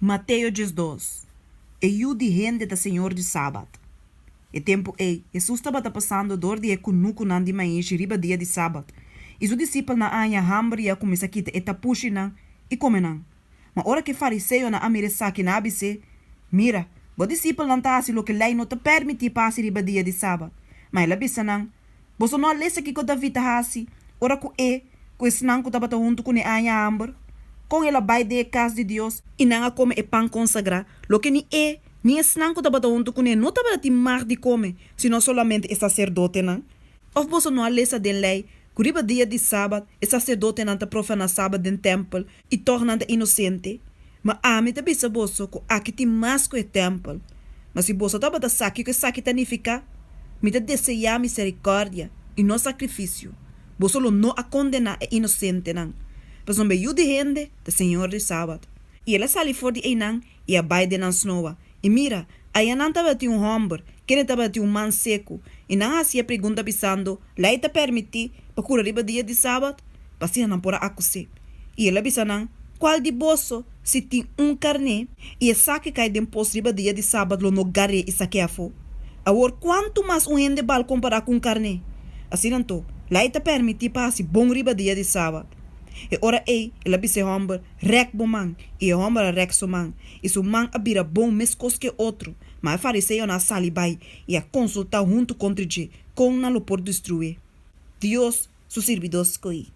Mateo 12, E Yu di hende ta Señor di sabat. E tempu ei, Hesus tabata pasando dor di e kunukunan di maishi riba dia di sabat, i su disipelnan a haña hamber i a kuminsá kita e tapushinan i kome nan. Ma ora ku e fariseonan a mira esaki, nan a bis'é, Mira, bo disipelnan ta hasi loke lei no ta pèrmití pa hasi riba dia di sabat. Ma el a bisa nan, Boso no a lesa kiko David a hasi ora ku e ku esnan ku tabata huntu kuné a haña hamber? Kon el a bai den e kas di Dios, i nan a kome e pan konsagrá, loke ni e ni esnan ku tabata huntu kuné no tabata tin mag di kome, sino solamente e saserdotenan? Òf boso no a lesa den Lei ku riba dia di sabat e saserdotenan ta profaná sabat den tèmpel i tòg nan ta inosente? Ma ami ta bisa boso ku aki tin mas ku e tèmpel. Ma si boso tabata sa kiko esaki ta nifiká, Mi ta deseá miserikòrdia i no sakrifisio, boso lo no a kondená e inosentenan, pasobra e Yu di hende ta Señor di sabat. I el a sali for di einan i a bai den nan snoa. I mira, ayanan tabatin un hòmber, kende tabatin un man seku, i nan a hasié pregunta bisando, Lei ta pèrmití pa kura riba dia di sabat? Pa asina nan por a akus'é. I el a bisa nan, Kual di boso, si tin un karné, i esaki kai den pos riba dia di sabat lo no gar'é i sak'é afó? Awor, kuantu mas un hende bal kompará ku un karné? Asina anto, lei ta pèrmití pa hasi bon riba dia di sabat. E ora ei, el a bisa e hòmber, Rèk bo man. I e hòmber a rèk su man, i su man a bira bon meskos ku e otro. Ma e fariseonan a sali bai i a konsultá huntu kontra dje kon nan lo por destruí Dios su sirbidó skohí.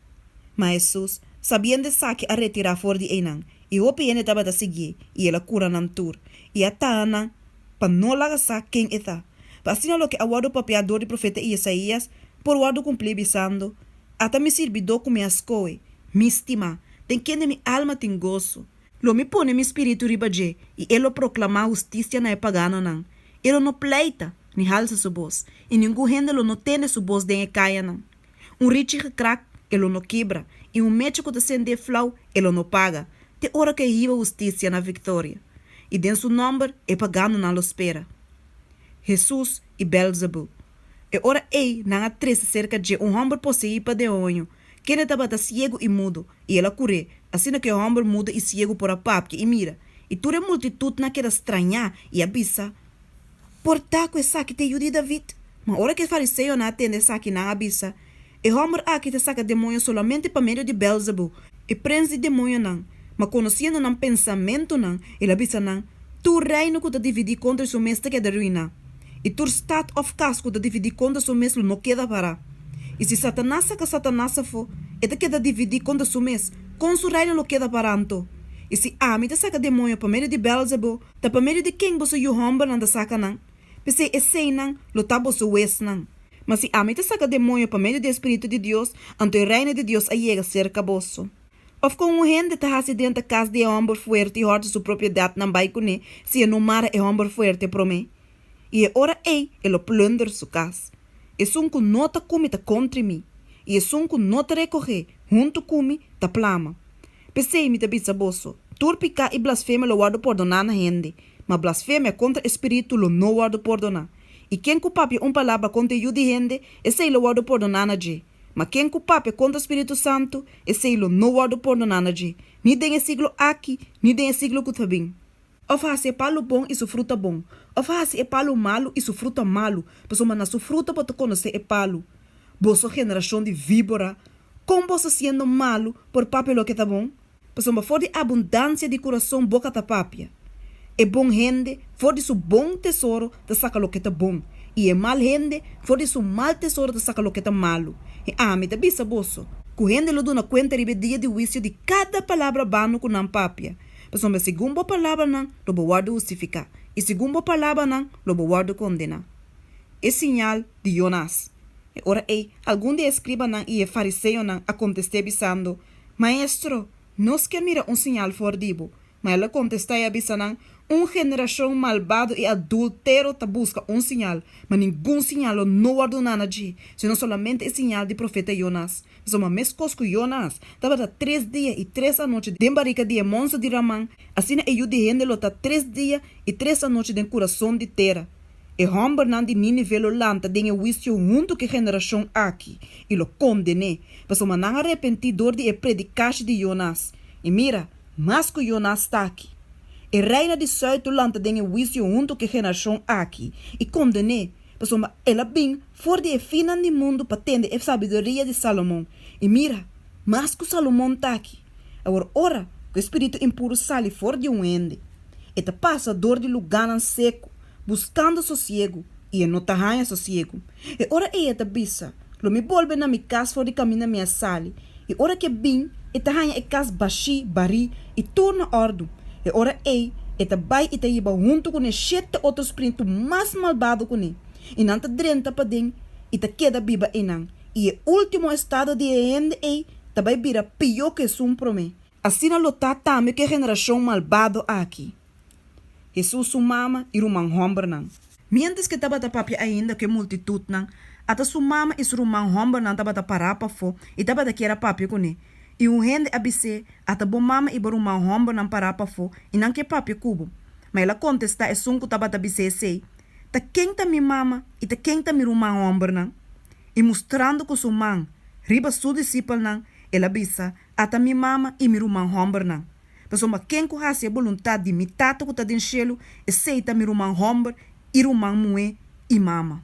Ma Hesus, sabiendo esaki, a retirá for di einan, i hopi hende tabata siguié, i el a kura nan tur, i a taha nan pa no laga sa ken e ta, pa asina loke a wòrdu papiá dor di profeta Isaías por wòrdu kumplí, bisando, Ata mi sirbidó ku mi a skohe, mi stimá, den kende mi alma tin goso. Lo mi pone mi spiritu riba dje, i e lo proklamá hustisia na e paganonan. E lo no pleita, ni halsa su bos, i ningun hende lo no tende su bos den e kayanan. Un richi gekrak e lo no kibra, i un mecha ku ta sendé flau e lo no paga, te ora ku e hiba hustisia na viktoria. I den su nòmber e paganonan lo spera. Hesus i Belzebul. E ora ei nan a trese serka dje un hòmber poseí pa deoño, kende tabata siegu i mudo, i el a kur'é, asina ku e hòmber mudo i siegu por a papia i mira. I tur e multitutnan a keda strañá i a bisa, Por ta ku esaki ta e yu di David? Ma ora ku e fariseonan a tende esaki, nan a bisa, E hòmber aki ta saka demoño solamente pa medio di Belzebú, e prens di demoñonan. Ma konosiendo nan pensamentunan, el a bisa nan, Tur reino ku ta dividí kontra su mes ta keda ruiná, i tur stat òf kas ku ta dividí kontra su mes lo no keda pará. I si Satanas saka Satanas afó, e ta keda dividí kontra su mes, kon su reino lo keda pará anto? I si ami ta saka demoño pa medio di Belzebú, ta pa medio di ken boso yu hòmbernan ta saka nan? P'esei eseinan lo ta boso huesnan. Ma si ami ta saka demoño pa medio di e spiritu di Dios, anto e Reino di Dios a yega serka boso. Òf kon un hende ta hasi drenta kas di e hòmber fuerte i hòrta su propiedatnan bai kuné si e no mara e hòmber fuerte promé? I e ora ei e lo plùnder su kas. Esun ku no ta ku mi ta kontri mi, i esun ku no ta rekohé huntu ku mi ta plama. P'esei mi ta bisa boso, tur piká i blasfemia lo wòrdu pordoná na hende, ma blasfemia kontra e spiritu lo no wòrdu pordoná. I ken ku papia un palabra kontra e Yu di hende, esei lo wòrdu pordoná na dje. Ma ken ku papia kontra spiritu santu, esei lo no wòrdu pordoná na dje, ni den e siglo aki, ni den e siglo ku ta bin. Òf hasi e palu bon i su fruta bon, òf hasi e palu malu i su fruta malu, pasobra na su fruta bo ta konosé e palu. Boso generashon di víbora, kon boso siendo malu por papia loke ta bon? Pasobra for di abundansia di kurason boka ta papia. E bon hende for di su bon tesoro ta saka loke ta bon, i e mal hende for di su mal tesoro ta saka loke ta malu. I ami ta bisa boso, ku hende lo duna kuenta riba e dia di huisio di kada palabra bano ku nan papia. Pasobra segun bo palabranan lo bo wòrdu hustifiká, i segun bo palabranan lo bo wòrdu kondená. E siñal di Jonas. E ora ei, algun di e eskribanan i e fariseonan a kontest'é bisando, Maestro, nos kier mira un siñal for di bo. Ma el a kontestá i a bisa nan, Un generashon malbado i adultero ta buska un siñal, ma ningun siñal lo no wòrdu duná na dje, sino solamente e siñal di profeta Jonas. Pasobra meskos ku Jonas tabata tres dia i tres anochi den barika di e monster di raman, asina e Yu di hende lo ta tres dia i tres anochi den kurason di tera. E hòmbernan di Nínive lo lanta den e huisio huntu ku e generashon aki i lo konden'é, pasobra nan a repentí dor di e predikashi di Jonas. I mira, mas ku Jonas ta aki. E reina di sùit lo lanta den e huisio huntu ku e generashon akí i konden'é, pasobra el a bin for di e finnan di mundu pa tende e sabiduria di Salomon, i mira, mas ku Salomon ta aki. Awor ora ku e spiritu impuru sali for di un hende, e ta pasa dor di lugánan seku, buskando sosiegu, i e no ta haña sosiegu. E ora ei e ta bisa, Lo mi bolbe na mi kas for di kaminda mi a sali. I ora ku e bin, e ta haña e kas bashí, barí i tur na òrdu. E ora ei e ta bai i ta hiba huntu kuné shete otro spiritu mas malbado kuné, i nan ta drenta paden i ta keda biba einan. I e último estado di e hende ei ta bai bira pió ku esun promé. Asina lo ta tambe ku e generashon malbado aki. Hesus su mama i ruman hòmbernan. Miéntras ku e tabata papia ainda ku e multitutnan, ata su mama i su ruman hòmbernan tabata pará pafó i tabata kier a papia kuné. I un hende a bis'é, Ata bo mama i bo ruman hòmbernan pará pafó i nan ke papia ku bo. Ma el a kontestá esun ku tabata bis'é esei, Ta ken ta mi mama i ta ken ta mi ruman hòmbernan? I mustrando ku su man riba su disipelnan, el a bisa, Ata mi mama i mi ruman hòmbernan. Pasobra ken ku hasi e boluntat di mi Tata ku ta den shelu, esei ta mi ruman hòmber i ruman muhé i mama.